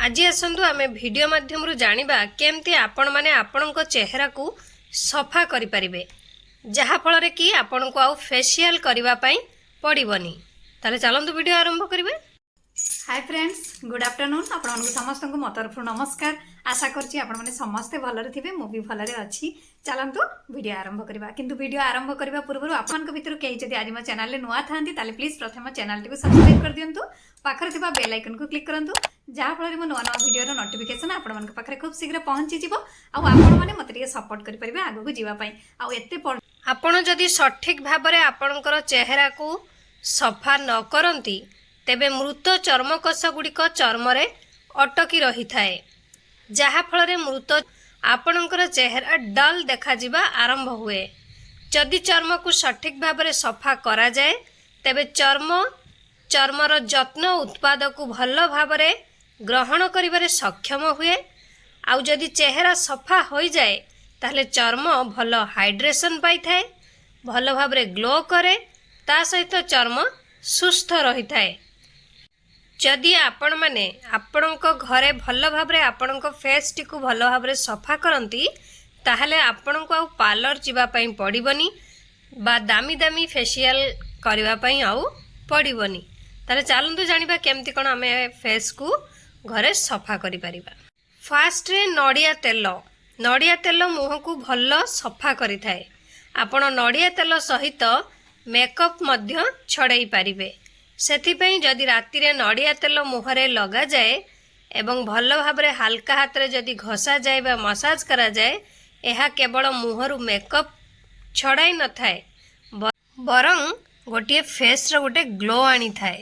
ଆଜି ଆସନ୍ତୁ ଆମେ ଭିଡ଼ିଓ ମାଧ୍ୟମରୁ ଜାଣିବା କେମିତି ଆପଣମାନେ ଆପଣଙ୍କ ଚେହେରାକୁ ସଫା କରିପାରିବେ, ଯାହାଫଳରେ କି ଆପଣଙ୍କୁ ଆଉ ଫେସିଆଲ କରିବା ପାଇଁ ପଡ଼ିବନି। ତାହେଲେ ଚାଲନ୍ତୁ ଭିଡ଼ିଓ ଆରମ୍ଭ କରିବା। ହାଏ ଫ୍ରେଣ୍ଡସ୍, ଗୁଡ୍ ଆଫ୍ଟରନୁନ୍। ଆପଣମାନଙ୍କୁ ସମସ୍ତଙ୍କୁ ମୋ ତରଫରୁ ନମସ୍କାର। ଆଶା କରୁଛି ଆପଣମାନେ ସମସ୍ତେ ଭଲରେ ଥିବେ। ମୁଁ ବି ଭଲରେ ଅଛି। ଚାଲନ୍ତୁ ଭିଡ଼ିଓ ଆରମ୍ଭ କରିବା। କିନ୍ତୁ ଭିଡ଼ିଓ ଆରମ୍ଭ କରିବା ପୂର୍ବରୁ ଆପଣଙ୍କ ଭିତରୁ କେହି ଯଦି ଆଜି ମୋ ଚ୍ୟାନେଲରେ ନୂଆ ଥାନ୍ତି, ତାହେଲେ ପ୍ଲିଜ୍ ପ୍ରଥମେ ଚ୍ୟାନେଲଟିକୁ ସବସ୍କ୍ରାଇବ୍ କରିଦିଅନ୍ତୁ। ପାଖରେ ଥିବା ବେଲ୍ ଆଇକନ୍କୁ କ୍ଲିକ୍ କରନ୍ତୁ, ଯାହାଫଳରେ ମୋ ନୂଆ ନୂଆ ଭିଡ଼ିଓର ନୋଟିଫିକେସନ୍ ଆପଣମାନଙ୍କ ପାଖରେ ଖୁବ୍ ଶୀଘ୍ର ପହଞ୍ଚିଯିବ ଆଉ ଆପଣମାନେ ମୋତେ ଟିକେ ସପୋର୍ଟ କରିପାରିବେ ଆଗକୁ ଯିବା ପାଇଁ। ଆଉ ଏତେ ଆପଣ ଯଦି ସଠିକ୍ ଭାବରେ ଆପଣଙ୍କର ଚେହେରାକୁ ସଫା ନ କରନ୍ତି, ତେବେ ମୃତ ଚର୍ମକୋଷ ଗୁଡ଼ିକ ଚର୍ମରେ ଅଟକି ରହିଥାଏ, ଯାହାଫଳରେ ମୃତ ଆପଣଙ୍କର ଚେହେରା ଡଲ୍ ଦେଖାଯିବା ଆରମ୍ଭ ହୁଏ। ଯଦି ଚର୍ମକୁ ସଠିକ୍ ଭାବରେ ସଫା କରାଯାଏ, ତେବେ ଚର୍ମ ଚର୍ମର ଯତ୍ନ ଉତ୍ପାଦକୁ ଭଲ ଭାବରେ ଗ୍ରହଣ କରିବାରେ ସକ୍ଷମ ହୁଏ। ଆଉ ଯଦି ଚେହେରା ସଫା ହୋଇଯାଏ, ତାହେଲେ ଚର୍ମ ଭଲ ହାଇଡ୍ରେସନ୍ ପାଇଥାଏ, ଭଲ ଭାବରେ ଗ୍ଲୋ କରେ, ତା ସହିତ ଚର୍ମ ସୁସ୍ଥ ରହିଥାଏ। ଯଦି ଆପଣମାନେ ଆପଣଙ୍କ ଘରେ ଭଲ ଭାବରେ ଆପଣଙ୍କ ଫେସ୍ଟିକୁ ଭଲ ଭାବରେ ସଫା କରନ୍ତି, ତାହେଲେ ଆପଣଙ୍କୁ ଆଉ ପାର୍ଲର ଯିବା ପାଇଁ ପଡ଼ିବନି ବା ଦାମୀ ଦାମୀ ଫେସିଆଲ କରିବା ପାଇଁ ଆଉ ପଡ଼ିବନି। ତାହେଲେ ଚାଲନ୍ତୁ ଜାଣିବା କେମିତି କ'ଣ ଆମେ ଫେସ୍କୁ ଘରେ ସଫା କରିପାରିବା। ଫାର୍ଷ୍ଟରେ ନଡ଼ିଆ ତେଲ। ନଡ଼ିଆ ତେଲ ମୁହଁକୁ ଭଲ ସଫା କରିଥାଏ। ଆପଣ ନଡ଼ିଆ ତେଲ ସହିତ ମେକଅପ୍ ମଧ୍ୟ ଛଡ଼େଇ ପାରିବେ। ସେଥିପାଇଁ ଯଦି ରାତିରେ ନଡ଼ିଆ ତେଲ ମୁହଁରେ ଲଗାଯାଏ ଏବଂ ଭଲ ଭାବରେ ହାଲକା ହାତରେ ଯଦି ଘଷାଯାଏ ବା ମସାଜ କରାଯାଏ, ଏହା କେବଳ ମୁହଁରୁ ମେକଅପ୍ ଛଡ଼ାଇ ନଥାଏ, ବରଂ ଗୋଟିଏ ଫେସ୍ର ଗୋଟେ ଗ୍ଲୋ ଆଣିଥାଏ।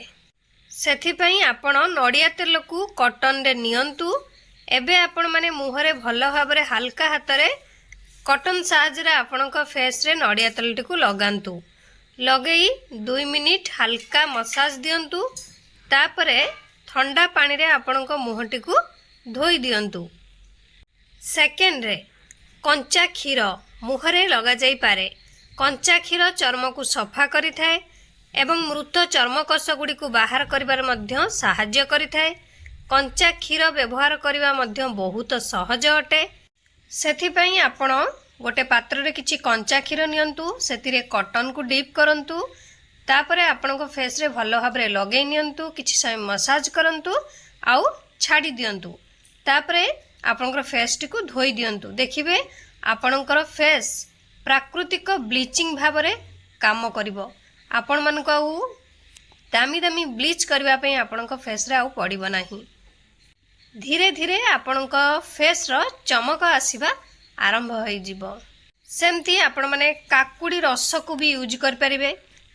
ସେଥିପାଇଁ ଆପଣ ନଡ଼ିଆ ତେଲକୁ କଟନରେ ନିଅନ୍ତୁ। ଏବେ ଆପଣମାନେ ମୁହଁରେ ଭଲ ଭାବରେ ହାଲକା ହାତରେ କଟନ ସାହାଯ୍ୟରେ ଆପଣଙ୍କ ଫେସ୍ରେ ନଡ଼ିଆ ତେଲଟିକୁ ଲଗାନ୍ତୁ। ଲଗେଇ 2 ମିନିଟ୍ ହାଲକା ମସାଜ ଦିଅନ୍ତୁ। ତାପରେ ଥଣ୍ଡା ପାଣିରେ ଆପଣଙ୍କ ମୁହଁଟିକୁ ଧୋଇ ଦିଅନ୍ତୁ। ସେକେଣ୍ଡରେ କଞ୍ଚା କ୍ଷୀର ମୁହଁରେ ଲଗାଯାଇପାରେ। କଞ୍ଚା କ୍ଷୀର ଚର୍ମକୁ ସଫା କରିଥାଏ ଏବଂ ମୃତ ଚର୍ମକୋଷ ଗୁଡ଼ିକୁ ବାହାର କରିବାରେ ମଧ୍ୟ ସାହାଯ୍ୟ କରିଥାଏ। କଞ୍ଚା କ୍ଷୀର ବ୍ୟବହାର କରିବା ମଧ୍ୟ ବହୁତ ସହଜ ଅଟେ। ସେଥିପାଇଁ ଆପଣ ଗୋଟେ ପାତ୍ରରେ କିଛି କଞ୍ଚା କ୍ଷୀର ନିଅନ୍ତୁ, ସେଥିରେ କଟନକୁ ଡିପ୍ କରନ୍ତୁ, ତାପରେ ଆପଣଙ୍କ ଫେସ୍ରେ ଭଲ ଭାବରେ ଲଗେଇ ନିଅନ୍ତୁ। କିଛି ସମୟ ମସାଜ କରନ୍ତୁ ଆଉ ଛାଡ଼ି ଦିଅନ୍ତୁ। ତାପରେ ଆପଣଙ୍କର ଫେସ୍ଟିକୁ ଧୋଇ ଦିଅନ୍ତୁ। ଦେଖିବେ, ଆପଣଙ୍କର ଫେସ୍ ପ୍ରାକୃତିକ ବ୍ଲିଚିଂ ଭାବରେ କାମ କରିବ। ଆପଣମାନଙ୍କୁ ଆଉ ଦାମୀ ଦାମୀ ବ୍ଲିଚ୍ କରିବା ପାଇଁ ଆପଣଙ୍କ ଫେସ୍ରେ ଆଉ ପଡ଼ିବ ନାହିଁ। ଧୀରେ ଧୀରେ ଆପଣଙ୍କ ଫେସ୍ର ଚମକ ଆସିବା ଆରମ୍ଭ ହୋଇଯିବ। ସେମିତି ଆପଣମାନେ କାକୁଡ଼ି ରସକୁ ବି ୟୁଜ୍ କରିପାରିବେ।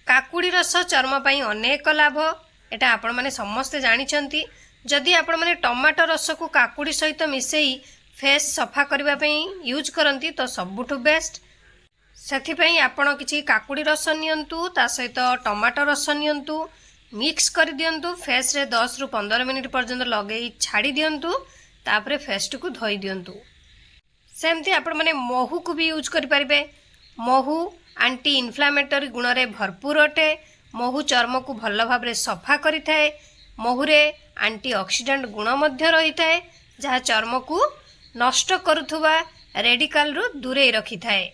କାକୁଡ଼ି ରସ ଚର୍ମ ପାଇଁ ଅନେକ ଲାଭ, ଏଇଟା ଆପଣମାନେ ସମସ୍ତେ ଜାଣିଛନ୍ତି। ଯଦି ଆପଣମାନେ ଟମାଟୋ ରସକୁ କାକୁଡ଼ି ସହିତ ମିଶାଇ ଫେସ୍ ସଫା କରିବା ପାଇଁ ୟୁଜ୍ କରନ୍ତି, ତ ସବୁଠୁ ବେଷ୍ଟ। ସେଥିପାଇଁ ଆପଣ କିଛି କାକୁଡ଼ି ରସ ନିଅନ୍ତୁ, ତା ସହିତ ଟମାଟୋ ରସ ନିଅନ୍ତୁ, ମିକ୍ସ କରିଦିଅନ୍ତୁ। ଫେସ୍ରେ 10ରୁ 15 ମିନିଟ୍ ପର୍ଯ୍ୟନ୍ତ ଲଗେଇ ଛାଡ଼ି ଦିଅନ୍ତୁ। ତାପରେ ଫେସ୍ଟିକୁ ଧୋଇ ଦିଅନ୍ତୁ। ସେମିତି ଆପଣମାନେ ମହୁକୁ ବି ୟୁଜ୍ କରିପାରିବେ। ମହୁ ଆଣ୍ଟି ଇନଫ୍ଲାମେଟୋରୀ ଗୁଣରେ ଭରପୁର ଅଟେ। ମହୁ ଚର୍ମକୁ ଭଲ ଭାବରେ ସଫା କରିଥାଏ। ମହୁରେ ଆଣ୍ଟି ଅକ୍ସିଡେଣ୍ଟ ଗୁଣ ମଧ୍ୟ ରହିଥାଏ, ଯାହା ଚର୍ମକୁ ନଷ୍ଟ କରୁଥିବା ରେଡ଼ିକାଲରୁ ଦୂରେଇ ରଖିଥାଏ।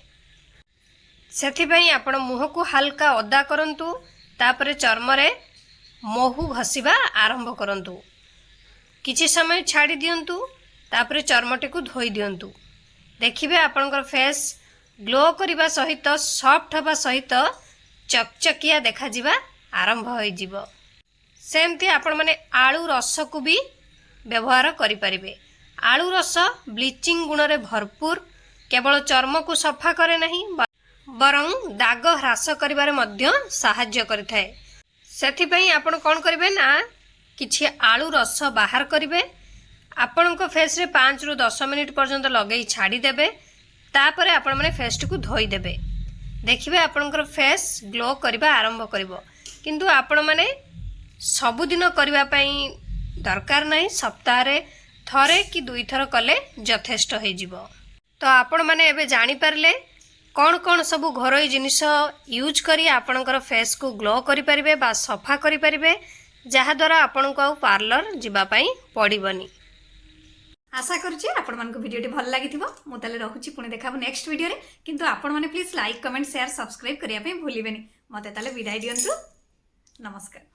ସେଥିପାଇଁ ଆପଣ ମୁହଁକୁ ହାଲକା ଓଦା କରନ୍ତୁ, ତାପରେ ଚର୍ମରେ ମହୁ ଘଷିବା ଆରମ୍ଭ କରନ୍ତୁ। କିଛି ସମୟ ଛାଡ଼ି ଦିଅନ୍ତୁ, ତାପରେ ଚର୍ମଟିକୁ ଧୋଇ ଦିଅନ୍ତୁ। ଦେଖିବେ, ଆପଣଙ୍କର ଫେସ୍ ଗ୍ଲୋ କରିବା ସହିତ ସଫ୍ଟ ହେବା ସହିତ ଚକଚକିଆ ଦେଖାଯିବା ଆରମ୍ଭ ହୋଇଯିବ। ସେମିତି ଆପଣମାନେ ଆଳୁ ରସକୁ ବି ବ୍ୟବହାର କରିପାରିବେ। ଆଳୁ ରସ ବ୍ଲିଚିଂ ଗୁଣରେ ଭରପୁର। କେବଳ ଚର୍ମକୁ ସଫା କରେ ନାହିଁ, ବରଂ ଦାଗ ହ୍ରାସ କରିବାରେ ମଧ୍ୟ ସାହାଯ୍ୟ କରିଥାଏ। ସେଥିପାଇଁ ଆପଣ କ'ଣ କରିବେ ନା, କିଛି ଆଳୁ ରସ ବାହାର କରିବେ, ଆପଣଙ୍କ ଫେସ୍ରେ 5ରୁ 10 ମିନିଟ୍ ପର୍ଯ୍ୟନ୍ତ ଲଗେଇ ଛାଡ଼ିଦେବେ। ତାପରେ ଆପଣମାନେ ଫେସ୍ଟିକୁ ଧୋଇଦେବେ। ଦେଖିବେ, ଆପଣଙ୍କର ଫେସ୍ ଗ୍ଲୋ କରିବା ଆରମ୍ଭ କରିବ। କିନ୍ତୁ ଆପଣମାନେ ସବୁଦିନ କରିବା ପାଇଁ ଦରକାର ନାହିଁ। ସପ୍ତାହରେ ଥରେ କି ଦୁଇଥର କଲେ ଯଥେଷ୍ଟ ହେଇଯିବ। ତ ଆପଣମାନେ ଏବେ ଜାଣିପାରିଲେ କ'ଣ କ'ଣ ସବୁ ଘରୋଇ ଜିନିଷ ୟୁଜ୍ କରି ଆପଣଙ୍କର ଫେସ୍କୁ ଗ୍ଲୋ କରିପାରିବେ ବା ସଫା କରିପାରିବେ, ଯାହାଦ୍ୱାରା ଆପଣଙ୍କୁ ଆଉ ପାର୍ଲର ଯିବା ପାଇଁ ପଡ଼ିବନି। ଆଶା କରୁଛି ଆପଣମାନଙ୍କୁ ଭିଡ଼ିଓଟି ଭଲ ଲାଗିଥିବ। ମୁଁ ତାହେଲେ ରହୁଛି, ପୁଣି ଦେଖାହେବ ନେକ୍ସଟ ଭିଡ଼ିଓରେ। କିନ୍ତୁ ଆପଣମାନେ please like, comment, share, subscribe କରିବା ପାଇଁ ଭୁଲିବେନି। ମୋତେ ତାହେଲେ ବିଦାୟ ଦିଅନ୍ତୁ। ନମସ୍କାର।